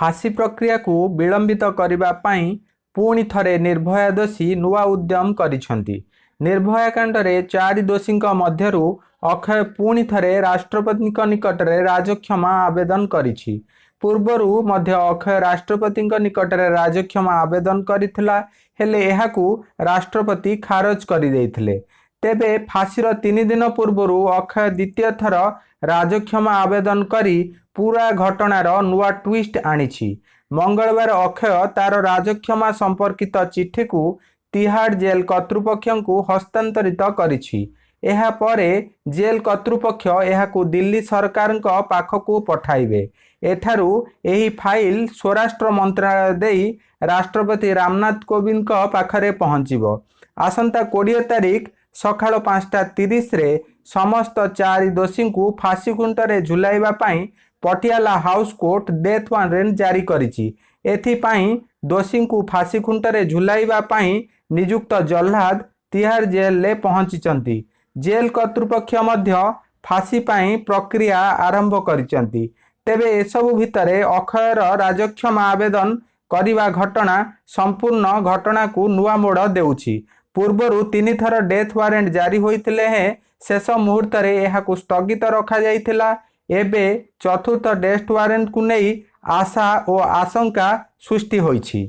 ଫାଶୀ ପ୍ରକ୍ରିୟାକୁ ବିଳମ୍ବିତ କରିବା ପାଇଁ ପୁଣି ଥରେ ନିର୍ଭୟା ଦୋଷୀ ନୂଆ ଉଦ୍ୟମ କରିଛନ୍ତି। ନିର୍ଭୟା କାଣ୍ଡରେ ଚାରି ଦୋଷୀଙ୍କ ମଧ୍ୟରୁ ଅକ୍ଷୟ ପୁଣି ଥରେ ରାଷ୍ଟ୍ରପତିଙ୍କ ନିକଟରେ ରାଜକ୍ଷମା ଆବେଦନ କରିଛି। ପୂର୍ବରୁ ମଧ୍ୟ ଅକ୍ଷୟ ରାଷ୍ଟ୍ରପତିଙ୍କ ନିକଟରେ ରାଜକ୍ଷମା ଆବେଦନ କରିଥିଲା, ହେଲେ ଏହାକୁ ରାଷ୍ଟ୍ରପତି ଖାରଜ କରିଦେଇଥିଲେ। ତେବେ ଫାଶୀର 3 ଦିନ ପୂର୍ବରୁ ଅକ୍ଷୟ ଦ୍ୱିତୀୟ ଥର ରାଜକ୍ଷମା ଆବେଦନ କରି ପୂରା ଘଟଣାର ନୂଆ ଟ୍ୱିଷ୍ଟ ଆଣିଛି। ମଙ୍ଗଳବାର ଅକ୍ଷୟ ତାର ରାଜକ୍ଷମା ସମ୍ପର୍କିତ ଚିଠିକୁ ତିହାଡ ଜେଲ କର୍ତ୍ତୃପକ୍ଷଙ୍କୁ ହସ୍ତାନ୍ତରିତ କରିଛି। ଏହା ପରେ ଜେଲ କର୍ତ୍ତୃପକ୍ଷ ଏହାକୁ ଦିଲ୍ଲୀ ସରକାରଙ୍କ ପାଖକୁ ପଠାଇବେ। ଏଠାରୁ ଏହି ଫାଇଲ ସ୍ୱରାଷ୍ଟ୍ର ମନ୍ତ୍ରଣାଳୟ ଦେଇ ରାଷ୍ଟ୍ରପତି ରାମନାଥ କୋବିନ୍ଦଙ୍କ ପାଖରେ ପହଞ୍ଚିବ। ଆସନ୍ତା 20 ତାରିଖ ସକାଳ 5ଟା 30ରେ ସମସ୍ତ ଚାରି ଦୋଷୀଙ୍କୁ ଫାଶୀ ଖୁଣ୍ଟରେ ଝୁଲାଇବା ପାଇଁ Patiala house court death warrant ଜାରି କରିଛି। ଏଥିପାଇଁ ଦୋଷୀଙ୍କୁ ଫାଶୀ ଖୁଣ୍ଟରେ ଝୁଲାଇବା ପାଇଁ ନିଯୁକ୍ତ ଜହ୍ଲାଦ ତିହାର ଜେଲରେ ପହଞ୍ଚିଛନ୍ତି। ଜେଲ କର୍ତ୍ତୃପକ୍ଷ ମଧ୍ୟ ଫାଶୀ ପାଇଁ ପ୍ରକ୍ରିୟା ଆରମ୍ଭ କରିଛନ୍ତି। ତେବେ ଏସବୁ ଭିତରେ ଅକ୍ଷୟର ରାଜକ୍ଷମା ଆବେଦନ କରିବା ଘଟଣା ସମ୍ପୂର୍ଣ୍ଣ ଘଟଣାକୁ ନୂଆ ମୋଡ଼ ଦେଉଛି। ପୂର୍ବରୁ ତିନିଥର ଡେଥ୍ ୱାରେଣ୍ଟ ଜାରି ହୋଇଥିଲେ ହେଁ ଶେଷ ମୁହୂର୍ତ୍ତରେ ଏହାକୁ ସ୍ଥଗିତ ରଖାଯାଇଥିଲା। ଏବେ ଚତୁର୍ଥ ଡେଥ୍ ୱାରେଣ୍ଟକୁ ନେଇ ଆଶା ଓ ଆଶଙ୍କା ସୃଷ୍ଟି ହୋଇଛି।